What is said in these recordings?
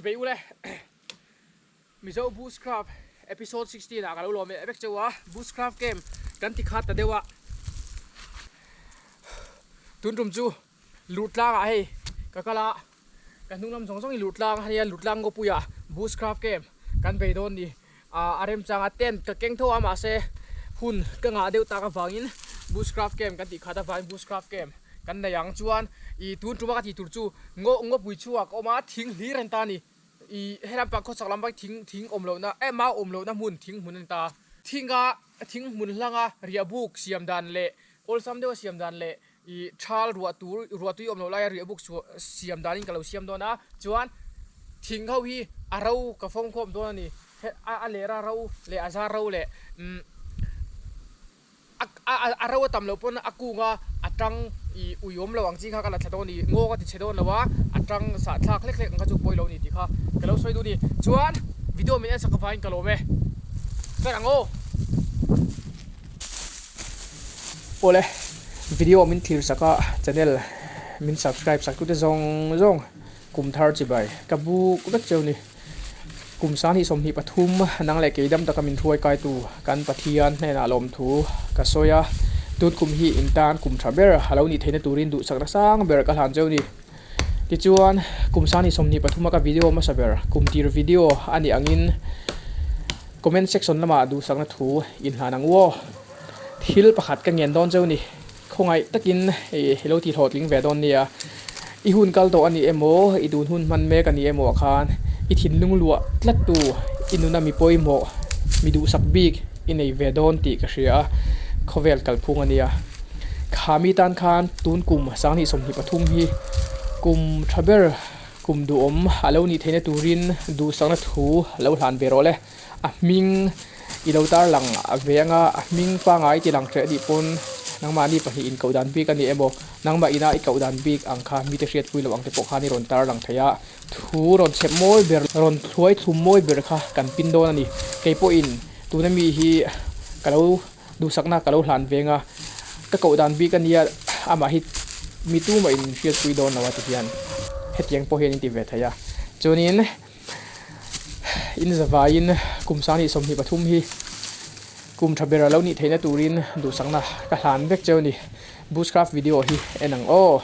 Chibei ule Mizo Bushcraft episode 16 ah ka lo lawm leh vek cheu a, Bushcraft camp kan ti khat ta deuh a, tun tum chu Luhtlang ah hei ka kal a, ka hnung lam zawng zawng hi Luhtlang a nia, Luhtlang ngawpui ah Bushcraft camp kan bei dawn ni, a remchang a tent ka keng tho a mahse hun ka ngah deuh tak avangin Bushcraft camp kan tih khat avangin Bushcraft camp kan nei ang chuan ih tun tuma ka tih tur chu ngaw ngawpui chhuak a awm a thing hlir a ni ta a ni ih helam pang khawchhak lam pang thing thing awm lohna eh mau awm lohna hmun thing hmun a ni ta thinga thing hmun hlanga riah buk siam dan leh awlsam deuha siam dan leh ih thal ruah tur ruah tui awm loh laia riah buk chhuah siam danin ka lo siam dawn a chuan thing ho hi a ro ka fawng khawm dawn a ni he a a lera ro leh a zar ro leh umm a a ro a tam loh pawn a kung a a tang ih ui awm lo ang chi kha ka la thla dawn a ni ngaw ka ti chhe dawn lo a a tang sah thlak hlek hlek ang kha chu pawi lo a ni tih kha ka lo sawi duh a ni chuan video min en sak avangin ka lawm e ka rang aw. Awle video min thlir sak a channel min subscribe sak tute zawng zawng kum thar chibai ka buk vek cheu ni kum sanghnih 23 nang leh kei dam taka min hruai kai tu kan Pathian hnenah lawmthu ka sawi a tun kum hi in tan kum tha ber a lo nih theihna turin duhsakna sang ber ka hlan cheu ni tichuan kum sanghnih 23 a ka video hmasa ber kum tir video a nih angin Comment section lamah duhsakna thu inhlan ang u aw. Thil pakhat ka ngen dawn cheu ni. Khawngaih takin i lo ti hlawhtling ve dawn nia. I hun kal tawh a ni emaw, i dun hun hman mek a ni emaw ah khan i thinlung luah tlat tu i nuna mi pawimawh, mi duhsak bik i nei ve dawn tih ka hria a, khawvel kalphung a nia. Kha mi tan khan tun kum sanghnih 23 hi kum tha ber Kum duhawm a lo nih theihna turin duhsakna thu lo hlan ve rawh le. A hming i lo tarlang ve anga a hming pangai ti lang hreh anih pawn nangmahni pahnih in koh dan bik a ni emaw, nangmah ina i koh dan bik ang kha mite hriatpui loh ang te pawh khan i rawn tarlang thei a. Thu rawn chhep mawi ber, rawn thluai thlum mawi ber kha kan pin dawn a ni. Kei pawhin tuna mi hi ka lo. Duhsakna ka lo hlan veng a, ka koh dan bik a nia, amah hi mi tumah in min hriatpui dawn lo a ti hian hetiang pawh hian in ti ve thei a. Chuanin in zavaiin kum 2023 hi kum tha ber a lo nih theihna turin duhsakna ka hlan vek cheu a ni. Bushcraft video hi en ang aw.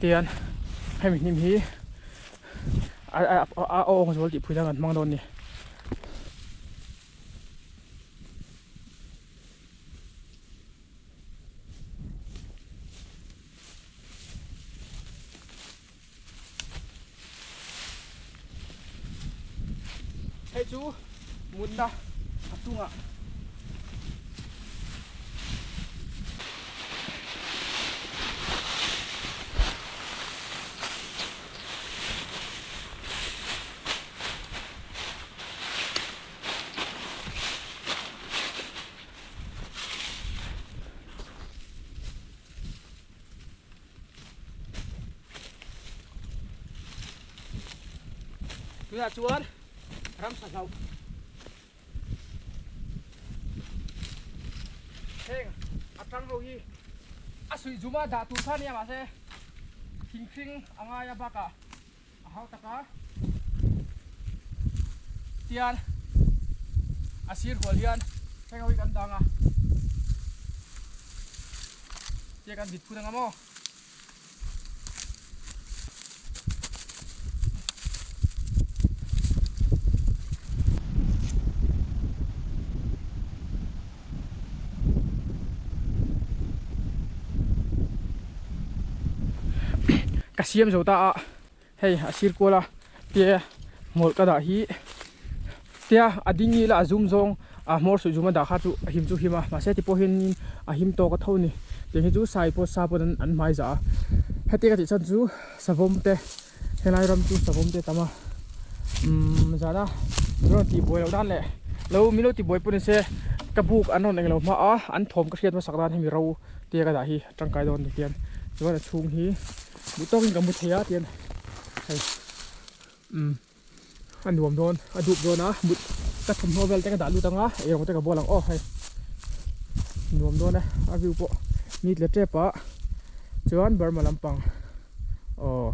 Tian hemi hnim hi a a awng zual tih phui nan kan hmang dawn a ni. Hei chu mutna a chungah Tunah chuan ramsa hlauh heng a tang ho hi a suih zuma dah tur kha ania mahse thingthing a ngai a bakah a hau tak a tian a sir hual hian heng ho hi kan dang a tia kan vit phut anga maw. Ka siam zo ta a hei a sir kual a te hmawlh ka dah hi tia a ding ila a zum zawng a hmawr suih zum a dah kha chu a him chu him a mahse ti pawh hianin a him tawk a tho a ni tiang hi chu sai pawh sa pawh an hmai zah a heti ka tih chhan chu savawm te helai ram chu savawm te a tam a umm zana rawn tih buai loh nan leh lo min lo ti buai pawh ni se ka buk an rawn englo hma a an thawm ka hriat hmasak nan hemi ro te ka dah hi a tangkai dawn ni hian chuan a chhung hi duh tawkin ka mu thei a tian hei umm a nuam dawn a dup dawn a mut ka thawmhnaw vel te ka dah lut ang a eirawng te ka bual ang aw hei nuam dawn e a view pawh ni tle tep a chuan Burma lampang aw.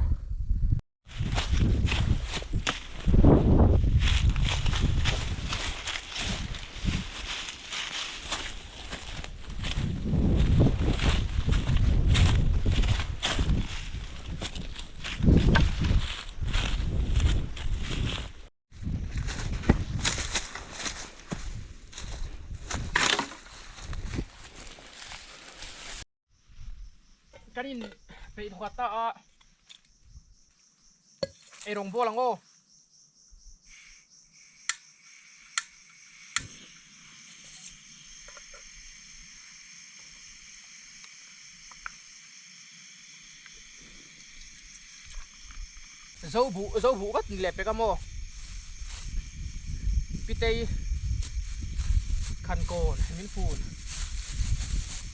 Kan in peih thawkhat ta a eirawng bawl ang aw. Zo buh zo buh vat ni leh pek a maw Pitei khankawn min fun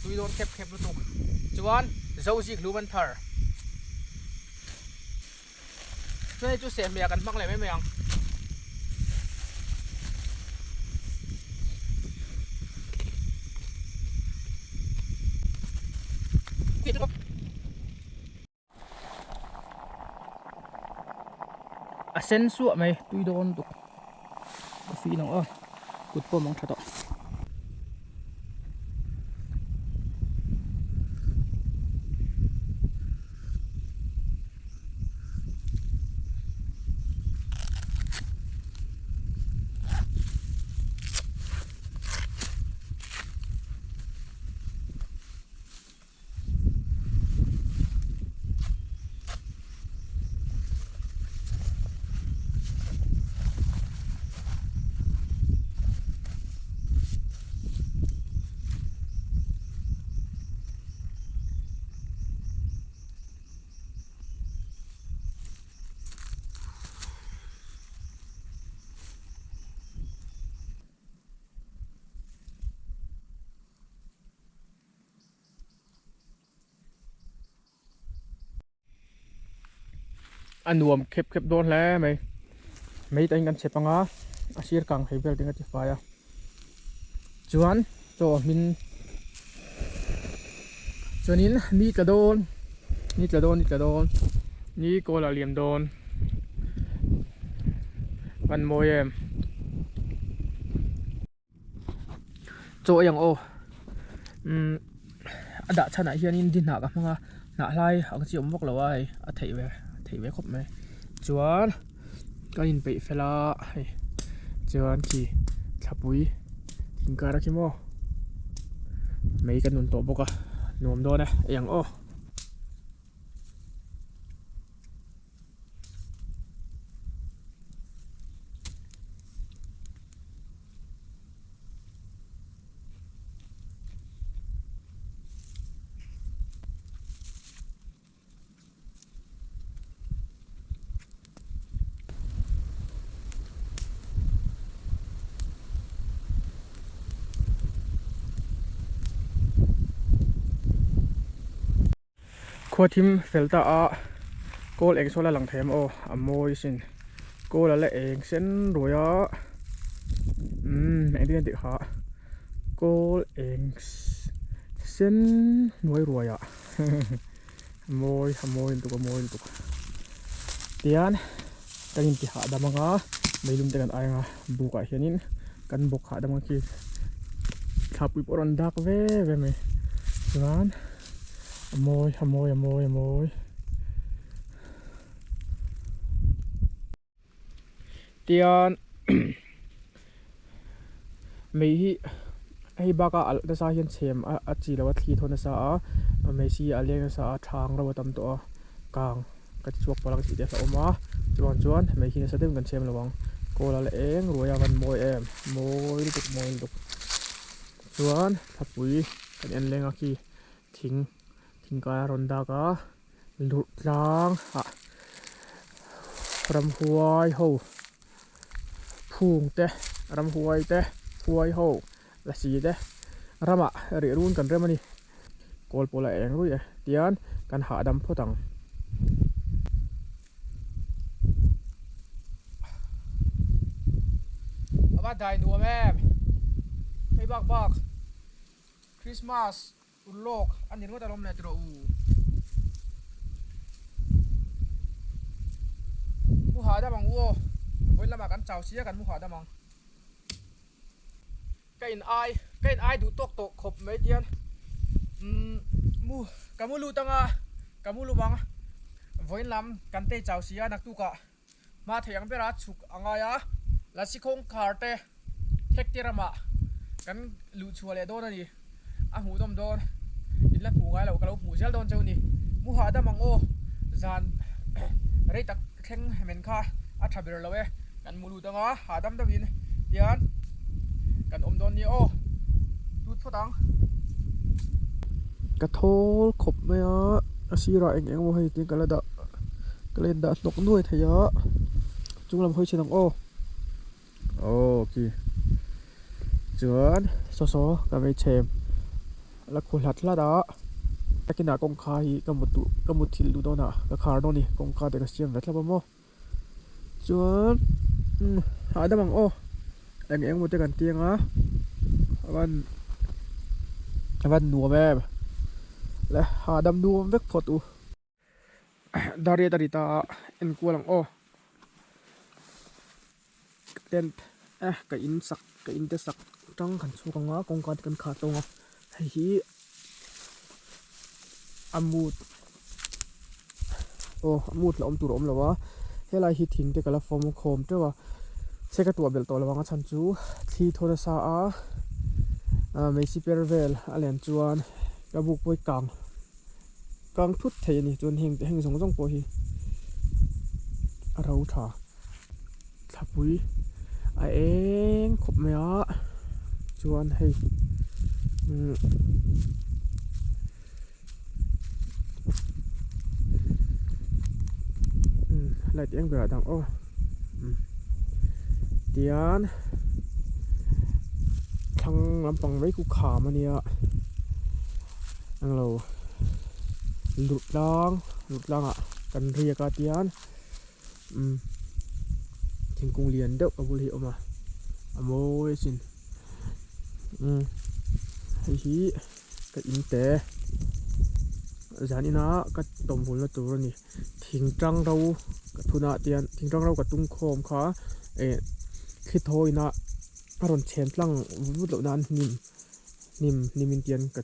tui dawn khep khep lutuk chuan zo zik hlum an thar chuan hei chu sehmeh ah kan hmang leh mai mai ang. A sen suah mai tui dawn tuk a fih ang aw kut pawh mang tha tawh. A nuam khep khep dawn hle mai mei te in kan chep anga a sir kang thei vel te ka ti fai a chuan chaw hmin chuanin mi tla dawn ni tla dawn ni tla dawn ni kawl ah liam dawn an mawi em. Chaw ei ang aw umm a dah chhanah hianin di hnah ka hmang a. Hnah hlai ang chi awm vak lo a hei a theih ve theih ve khawp mai chuan kan inpeih fel a hei chuan khi thlapui thingkar a khi maw mei kan nun tawh bawk a nuam dawn e ei ang aw. Khua thim fel ta a kawl eng sawn a lang thei em aw a mawi sin kawl a la eng sen ruai a umm engtin nge tih kha kawl eng sen hnuai ruai ah a mawi a mawi lutuk a mawi lutuk tian kan inti hahdam anga meilum te kan ai anga buk ah hianin kan bawk hahdam ang khi thlapui pawh a rawn dak ve ve mai chuan. A mawi a mawi a mawi a mawi tian mei hi hei bak a alh nasa hian chhem a chi lo a thli thaw nasa a mei si a leng nasa a thang ro a tam tawh a kang ka ti chhuak palh ang tih te a hlauhawm a chuvang chuan mei hi nasa deuhin kan chhem lo ang kawl a la eng ruai a van mawi em mawi lutuk mawi lutuk. Chuan thlapui kan en leng a khi thing thing kai a rawn dak a lurh tlang ah ramhuai ho phung te ramhuai te huai ho lasi te ramah rih run kan rem a ni kawl pawh la eng ruih e tian kan hahdam phawt ang. A va dai nuam em hei bak bak Christmas ulawk a ni ringawt alawm le tiraw u mu hahdam ang u aw vawiin lamah kan chau sia kan mu hahdam ang ka in ai ka in ai duh tawk tawh khawp mai tian umm mu ka mu lut anga ka mu lum ang vawiin lam kan tei chau sia naktukah hma thei ang bera chhuk a ngai a lasi kawngkhar te thekte ramah kan luh chhuah leh dawn a ni a hmuhnawm dawn in la hmuh ngai loh ka lo hmuh zel dawn cheu a ni mu hahdam ang aw zan rei tak thleng men kha a tha ber lo e kan mu lut anga hahdam deuhin tian kan awm dawn nia aw lut phawt ang. Ka thawl khawp mai a a sirah eng eng emaw hei tin ka la dah ka la indah hnawk nuai thei a chung lam hawi chhin ang aw aw khi chuan saw saw ka vei chhem la khu hlat hlat a takinah kawngka hi ka mut duh ka mut thil duh dawn ah ka khar dawn a ni kawngka te ka siam ve thlap a maw chuan umm hahdam ang aw eng eng emaw te kan tiang a a van a van nuam em le hahdam nuam vek phawt u. Dariat a ri ta a enkual ang aw tent eh ka in sak ka in te sak tang kan chhuak ang a kawngka te kan khah tawng a hei hi a mut aw a mut la awm tur a awm lo a helai hi thing te ka la fawm khawm teuh a che ka tuah belh tawh lo ang a chhan chu thli thaw nasa a mei siper vel a len chuan ka buk pawi kang. Kang thut thei a ni chuan heng heng zawng zawng pawh hi a ro tha thlapui a eng khawp mai a chuan hei umm light eng berah dang aw umm tian thlang lampang mai khu kham a nia. Englo luh tlang luh tlangah kan riak a tian umm thingkung lian deuh a bul hi a awm a a mawi asin umm hei hi ka in te zan ina ka tawm hulna tur a ni thing tang ro ka thun ah tian thing tang ro ka tung khawm kha eh thli thaw ina a rawn chhen tlang vut vut loh nan hnim. Hnim hnim in tian ka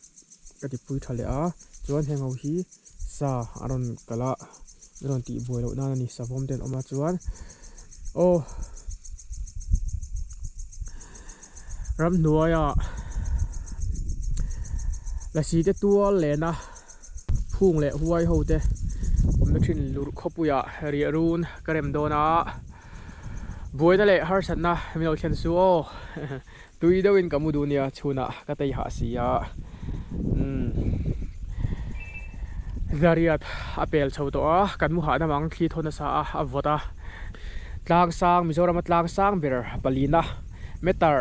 ka ti pui tha leh a chuan heng ho hi Sa a rawn kalh a, a rawn tih buai loh nan a ni savawm te an awm a chuan aw ramhnuaiah lasi te tual len a phung leh huai ho te awmna thin lurh khawpuiah riah run ka rem dawn a buaina leh harsatna min lo thlen su aw. Tui deuhin ka mu duh nia chhunah ka tei hah si a umm Zariat a pel chho tawh a kan mu hahdam ang thli thaw nasa a a vawt a tlang sang Mizoram a tlang sang ber palina meter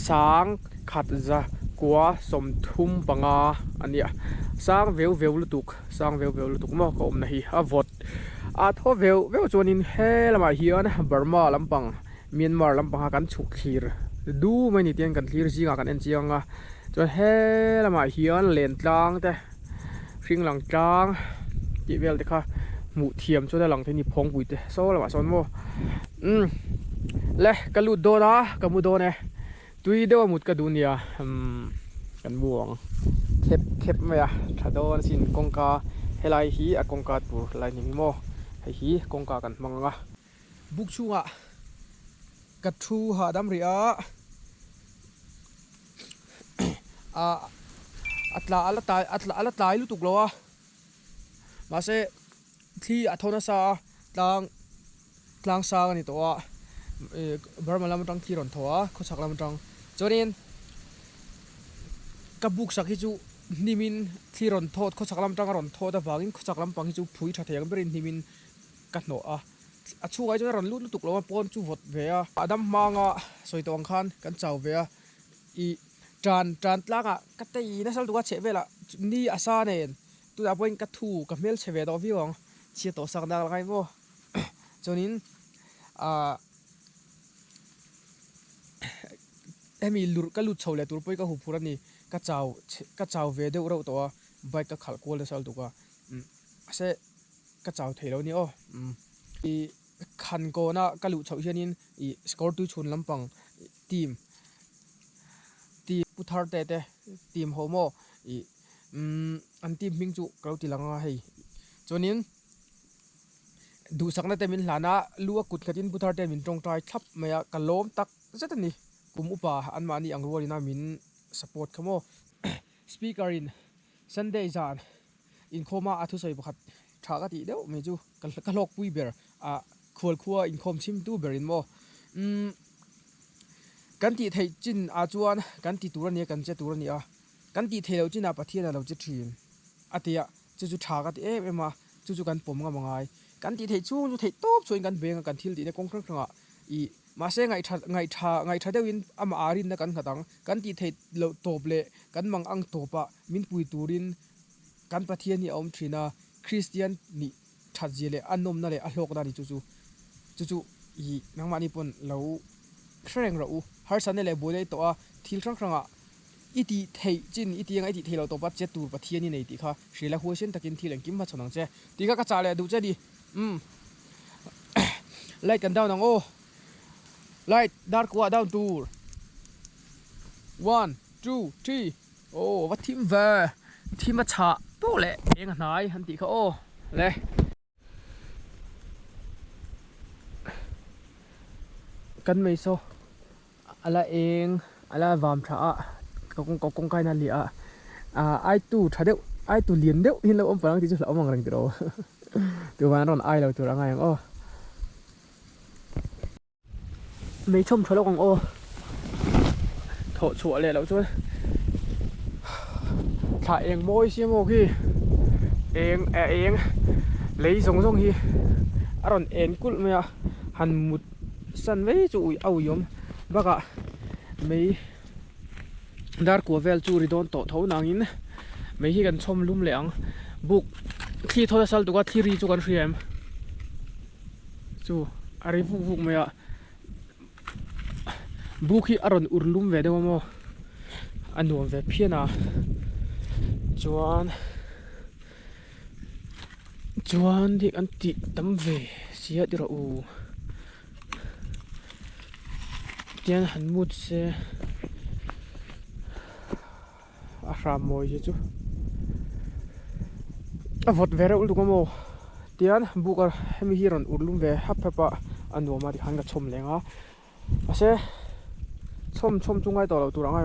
sang khat za kua sawmthum panga a nia sang veu veu lutuk sang veu veu lutuk maw ka awmna hi a vawt a thaw veu veu chuanin he lamah hian Burma lampang Myanmar lampanga kan chhuk thlir du mai ni tiang kan thlir zingah kan en chiang a chuan he lamah hian len tlang te hring lang tlang tih vel te kha hmuh thiam chuan a lang thei a ni phawngpui te saw lamah sawn maw umm le ka lut dawn a ka mu dawn e tui deuh a mut ka duh nia umm kan mu ang khep khep mai a tha dawn asin kawngka helai hi a kawngka tur lai ni maw hei hi kawngka kan hmang ang a. Buk chhungah ka thu hahdam rih a, a tla a la tlai a la tlai lutuk lo a, mahse thli a thaw nasa a tlang tlang sang a ni tawh a, ih Burma lam atang thli a rawn thaw a khawchhak lam atang chuanin ka buk sak hi chu hnimin thli rawn thawt khawchhak lam atang a rawn thawt avangin khawchhak lampang hi chu phui tha thei ang berin hnimin ka hnawh a, a chhungah hi chuan a rawn lut lutuk lo a, pawn chu vawt ve a. A dam hmanga sawi tawh ang khan kan chau ve a, ih tan tan tlangah ka tei nasa lutuk a chheh velah ni a sa nen tunah pawhin ka thu ka hmel chhe ve tawh viau ang, chhia tawh sak dak langai maw chuanin ah hemi lurh ka lut chho leh tur pawhin ka huphurh a ni, ka chau ka chau ve deuh reuh tawh a, bike ka khalh kual nasa lutuk a, umm mahse. Ka chau thei lo a ni aw. I khan kawna ka luh chhoh hianin i score tui chhun lampang team team pu thar te te team ho maw i umm an team hming chu ka lo ti lang a hei chuanin duhsakna te min hlan a lu a kut nghatin pu thar te min tawngtai thlap mai a ka lawm tak zet a ni kum upa anmahni ang rualin a min support kha maw speaker in Sunday zan Inkhawma a thusawi pakhat tha ka tih deuh mai chu ka hlawkpui ber a khual khua inkhawm chhimtu berin maw umm kan tih theih chin ah chuan kan ti tur a nia kan che tur a ni a kan tih theih loh chin ah Pathian a lo che thin a ti a chu chu tha ka ti em em a chu chu kan pawm ngam a ngai kan tih theih chhung chu theih tawp chhuahin kan beng a kan thil tihna kawng hrang hrang ah ih mahse ngaihtha ngaihtha ngaihtha deuhin amah ah rinna kan nghat ang kan tih theih loh tawp leh kan mang ang tawp ah min pui turin Kan Pathian hi a awm thin a, Kristian nih that zia leh a nawmna leh a hlawkna a ni chu chu. Chu chu i nangmahni pawn lo hre reng rawh u. Harsatna leh buaina i tawh a, thil hrang hrangah i tih theih chin i ti anga i tih theih loh tawpa che tur Pathian i nei tih kha hria la huaisen takin thil engkim hmachhawn ang che. Tih kha ka chah leh duh che a ni. Umm. Light kan down ang aw. Light dar kuah down tur. One, two, three. Aw va thim ve thim a chhah poh leh eng a hnai an tih kha aw le. Kan mei saw a la eng a la vam tha a ka kawng ka kawngka in a liah a ah ai tu tha deuh ai tu lian deuh hi an lo awm palh ang tih chu hlauhawm ang reng tiraw tuman an rawn ai lo tur a ngai ang aw. Mei chhawm tha lawk ang aw thawh chhuah leh loh chuan thla eng mawi sia maw khi eng a eng lei zawng zawng hi a rawn en kulh mai a han mut san mai chu ui a ui awm bakah mei dar kua vel chu ri dawn tawh tho nangin mei hi kan chhawm lum leh ang buk thli thaw nasa lutuk a thli ri chu kan hria em. Chu a ri vuk vuk mai a buk hi a rawn ur lum ve deuh a maw a nuam ve phian a chuan chuan hei an tih tam ve sia ti rawh u tian han mut se a hram mawi hi chu. A vawt ve reuh lutuk a maw tian buk a hemi hi rawn ur lum ve hap hap a a nuam a tikhan ka chhawm leng a mahse chhawm chhawm chu ngai tawh loh tur ang a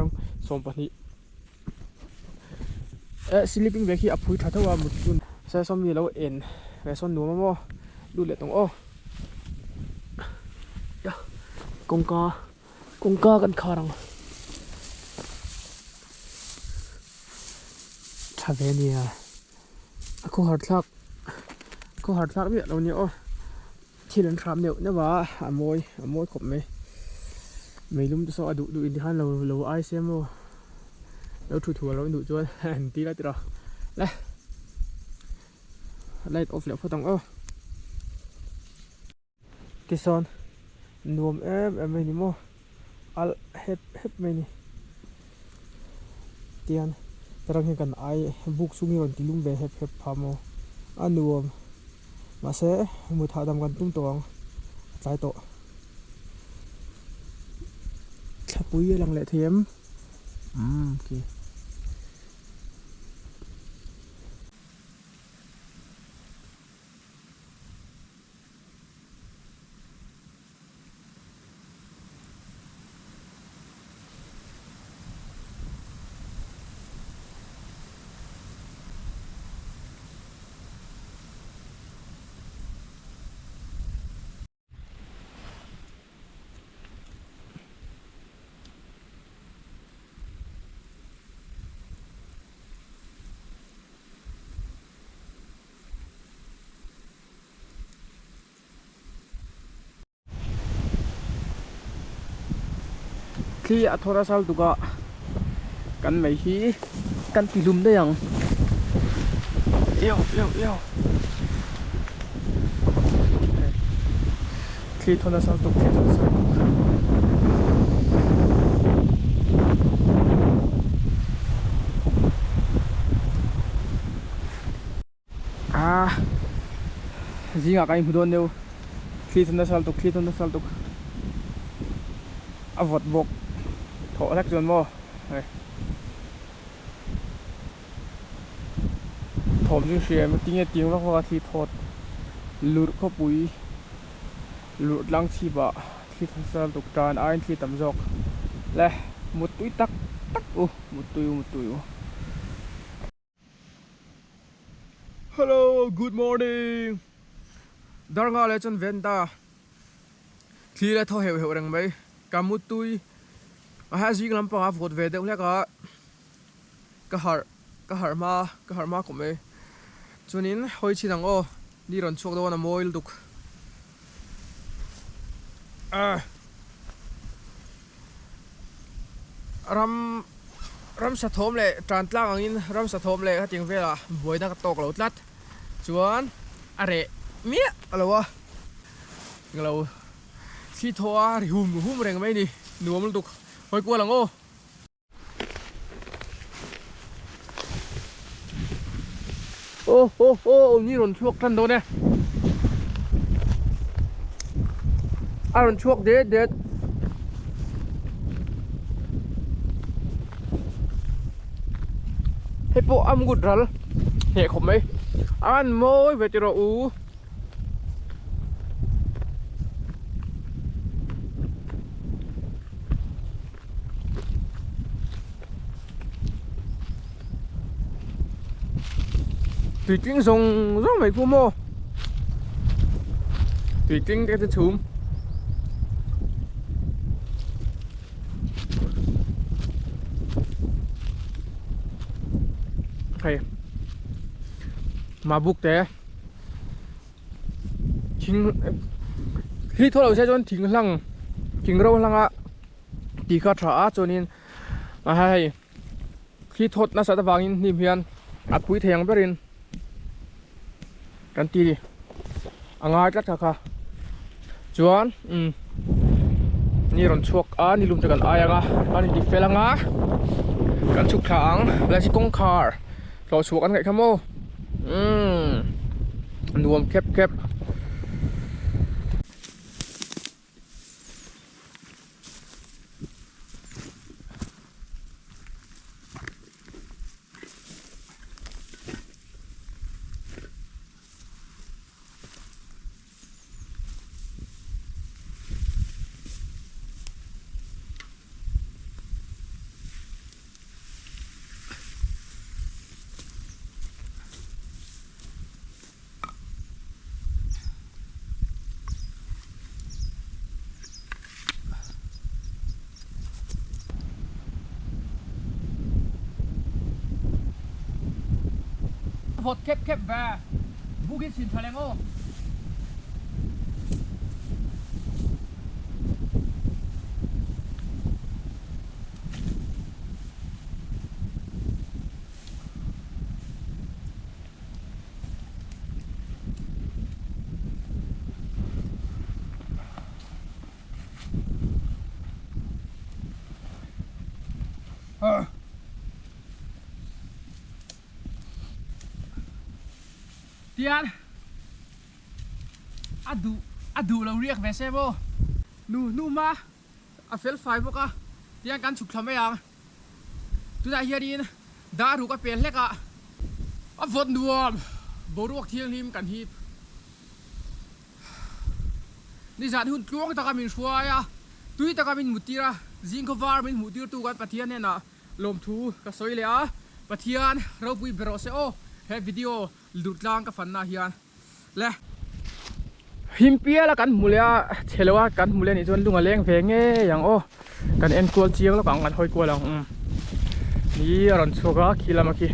12 eh sleeping bag hi a phui tha tho a mut chu se saw mi lo en ve sawn nuam a maw lut leh tawng aw kawngka kawngka kan khar ang. Tha ve nia a khawhar thlak khawhar thlak miah lo nia aw thil an hram neuh neuh a a mawi a mawi khawp mai meilum te saw a duh duh in tikhan lo lo ai se maw lo thu thu a lo duh chuan an ti la tiraw le light off leh phawt ang aw. Tisawn nuam em em mai ni maw alh hep hep mai ni tian tarang hian kan ai buk chhung hi rawn ti lum ve hep hep phah maw a nuam mahse mut hahdam kan tum tawh ang a tlai tawh thlapui a lang leh thei em umm khi. Thli a thawr a sal tuk a kan mei hi kan ti hlum daih ang iau iau iau thli thawn a sal tuk thli thawn a sal tuk. Ah zingah kan inhmu dawn deuh thli thun nasa lutuk thli thun nasa lutuk a vawt bawk thawh hlek chuan maw hei thawm chu hria em tinge tiang vak vak a thli thawt lurh khawpui lurh tlang chhip ah thli thun nasa lutuk tan aiin thli tam zawk le muttui tak tak u muttui u muttui u. Hello good morning Darnga leh chuan ven ta thli leh thaw heuh heuh reng mai ka mutui a ha zing lampang a vawt ve deuh hlek a ka harh ka harh hma ka harh hma khawp mai chuanin hawi chhin ang aw ni rawn chhuak dawn a mawi lutuk ah. Ram ramsa thawm leh tan tlang angin ramsa thawm leh hetiang velah buaina ka tawk lo tlat chuan a reh miah a lo a englo thli thaw a ri hum hum reng mai a ni nuam lutuk hawi kual ang aw. Aw aw aw ni rawn chhuak tan dawn e a rawn chhuak det det hei pawh a mut ral hneh khawp mai a an mawi ve tiraw u. Tui tling zawng zawng mai khu maw tui tling te chu chhum hei mabuk te thing hi thaw lo se chuan thing hlang thing ro hlanga tih kha a tha a chuanin a hei thli thawt nasat avangin hnim hian a pui thei ang berin kan ti a ngai tlat kha kha chuan umm ni rawn chhuak a ni lum te kan ai ang a kan inti fel ang a kan chhuk thla ang lasi kawngkhar hlawh chhuak an ngaih kha maw umm nuam khep khep. vawt khep khep ve buk hi chhin tha leng aw. Tian a duh a duh lo riak ve se maw nu hnu hma a fel fai bawk a tian kan chhuk thla mai ang tunah hianin dar ruk a pel hlek a a vawt nuam boruak thianghlim kan hip. Nizan hun tluang taka min hruai a, tui taka min muttir a, zingkhaw var min hmuhtirtu kan Pathian hnenah lawmthu ka sawi leh a, Pathian ropui ber rawh se aw, he video lurtlang ka fanna hian le. Himpiala kan hmu leh a, chhe lo a kan hmu leh anih chuan lung a leng ve ngei ang aw, kan enkual chiang lawk ang, kan hawi kual ang umm ni a rawn chhuak a khi lama khi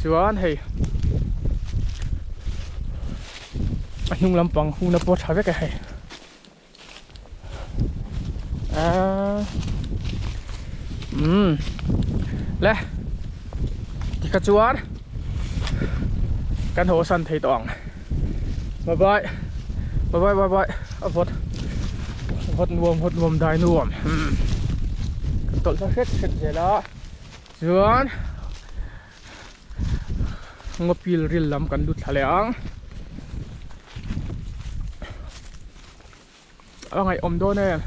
chuan hei a hnung lampang huna pawh tha vek e hei aaa umm le tikha chuan kan haw san thei tawh ang bye bye bye bye bye bye a vawt vawt nuam vawt nuam dai nuam umm kan tawlh hla hret hret zel a chuan ngawpil ril lam kan lut thla leh ang a ngaihawm dawn em.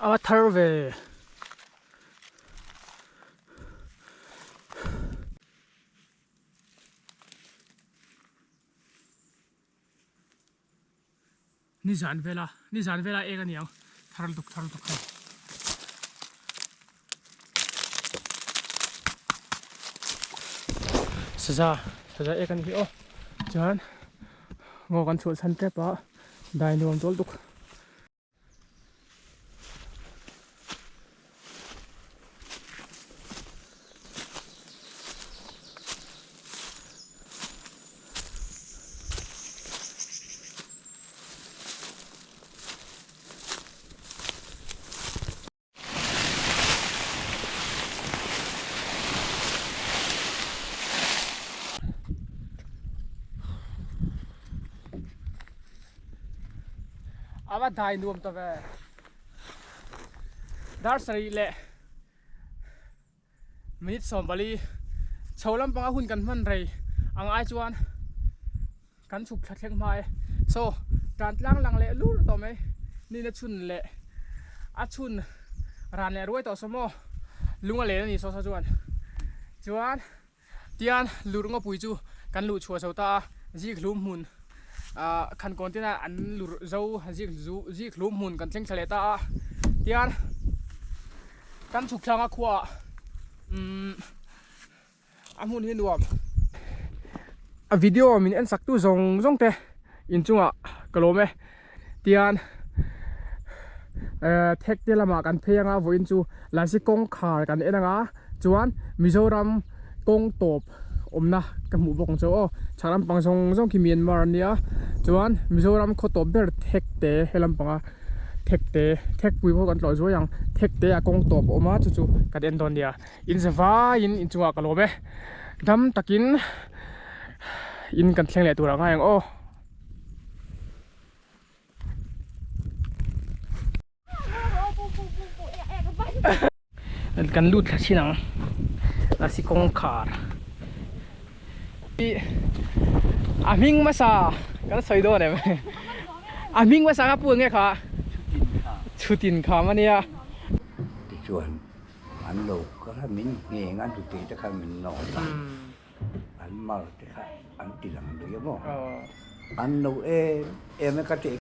A thar ve. Nizan vela nizan vela eng a ni ang thar lutuk thar lutuk hei. Saza saza ek a ni hi aw chuan ngaw kan chhuah chhan tep a dai nuam dawl tuk. A va dai nuam ta ve dar sarih leh minute 40 chho lampanga hun kan hman rei ang ai chuan kan chhuk thla thleng hma e so tan tlang lang leh lur tawh mai nina chhun leh a chhun ran leh ruai tawh saw maw lung a len a ni saw saw chuan chuan tian lur ngawpui chu kan luh chhuah zo ta a zik hlum hmun ah khankawn te an lur zo zik zik hlum hmun kan thleng thla leh ta a tian kan chhuk thlanga khuaah umm a hmun hi nuam a video min en sak tu zawng zawng te inchungah ka lawm e tian. Thek te lamah kan phei anga vawiin chu Lasi kawngkhar kan en anga chuan Mizoram kawng tawp awmna ka hmuh bawk ang chu aw. Chhak lampang zawng zawng khi Myanmar an nia chuan Mizoram khaw tawp ber Thek te he lampanga Thek te Thek pui pawh kan tlawh zuai ang Thek te ah kawng tawp a awm a chu chu kan en dawn nia. In za vaiin inchungah ka lawm e. Dam takin in kan thleng leh tur ah ngai ang aw. Kan lut thla chin ang lasi kawngkhar a hming hmasa kan sawi dawn em a hming hmasa kha pu eng nge kha chhutin kham ania. Tichuan an lo kal a min ngheng a hnute te khan min nawt a an mar te kha an ti lang lui a maw an lo em em e ka tih.